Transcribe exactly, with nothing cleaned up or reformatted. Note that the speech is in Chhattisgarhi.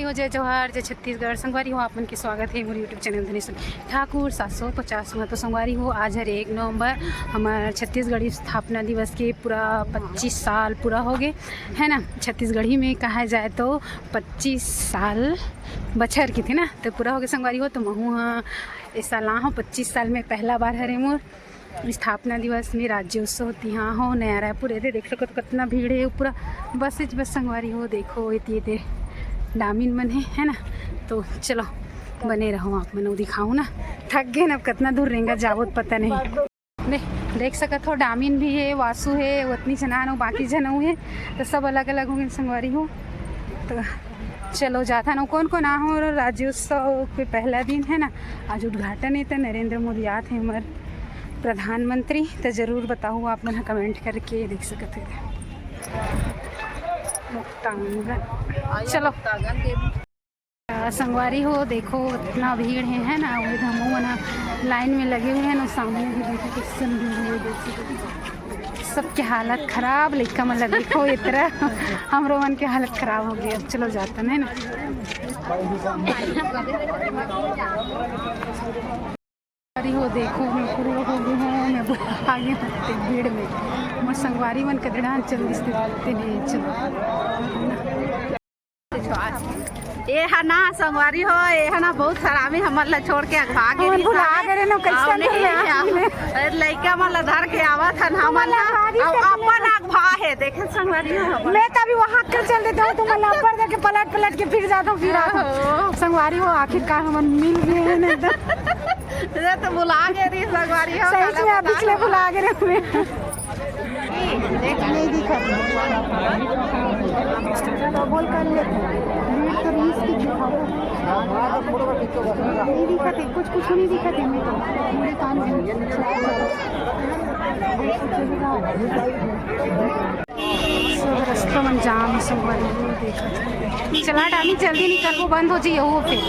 तो जय जोहार, जय छत्तीसगढ़। संगवारी हो, आप मन के स्वागत हे मोर YouTube चैनल धनेश्वरी ठाकुर सात सौ पचास में। तो संगवारी हो, आज हरे एक नवंबर, हमर छत्तीसगढ़ी स्थापना दिवस के पूरा पच्चीस साल पूरा हो गे, है ना। छत्तीसगढ़ी में कहा जाए तो पच्चीस साल, बछर कथे ना, तो पूरा हो गे संगवारी हो। तो महू ह ए साल आ हूँ, पच्चीस साल में पहला बार हरे मोर स्थापना दिवस में राज्योत्सव तिहा हो नया रायपुर। एदे देख सकत हो कतना भीड़ हे, पूरा बस इच बस संगवारी हो। देखो एती एदे डामिन मन हे, है ना। तो चलो बने रहो आप मन, दिखाऊँ ना। थक गए ना, अब कतना दूर रेंगा जावत पता नहीं। दे, देख सकत हो डामिन भी हे, वासु हे, ओतनी झन आन, बाकी झन अउ हे, तो सब अलग अलग हो गे संगवारी हो। तो चलो जाथन। कौन कौन आ हो, राज्योत्सव के पहला दिन है ना, आज उद्घाटन है तो नरेंद्र मोदी आत हे हमर प्रधानमंत्री, तो जरूर बताओ आप मन comment करके। देख सकत हो मुक्तांगन, चलो। संगवारी हो, देखो इतना भीड़ है, है ना। वो हमू मन लाइन में लगे हुए हैं ना, सामने भी देखो कितनी भीड़ है, देख सकते हो। सबके हालत खराब, लइका मन ला देखो इतना, हमरो मन के हालत खराब हो गया। अब चलो जाते हैं ना। संगवारी हो, देखो मैं पूरा हो गई हूँ, मैं आ गई हूँ भीड़ में। मोर संगवारी मन कदड़ा चल दिसते नहीं, चलो। ए हा ना संगवारी हो, ए हा ना बहुत हरामी, हमन ला छोड़ के अगवा गे हमन रहिस भुला हवे। गे रहे ना, कैसे अउ नहीं, नहीं, अरे लइका मन ला धर के आवत हन हमन ला, अउ अपन अगवा हे, देखे संगवारी हो हमन। मैं तो अभी वहाँ कर चल देता हूँ, तुम ला ऊपर देके पलट पलट के फिर जाता हूँ, फिर आता हूँ। ओहो। संगवारी हो, आखिरकार हमन मिल गए हैं ना। ये तो भुला गे रही संगवारी हो, सही में अभी भुला गे रहे हमें। नहीं दिखत। डबल कर ले। भीड़ तो बीस की दिखा। नहीं दिखत है, कुछ, कुछ नहीं दिखत है। मैं तो पूरे कान में। सब रास्ता मन जाम है, सब बंद है, देखत है। चला डाली, जल्दी निकल, वो बंद हो जाइए वो फिर।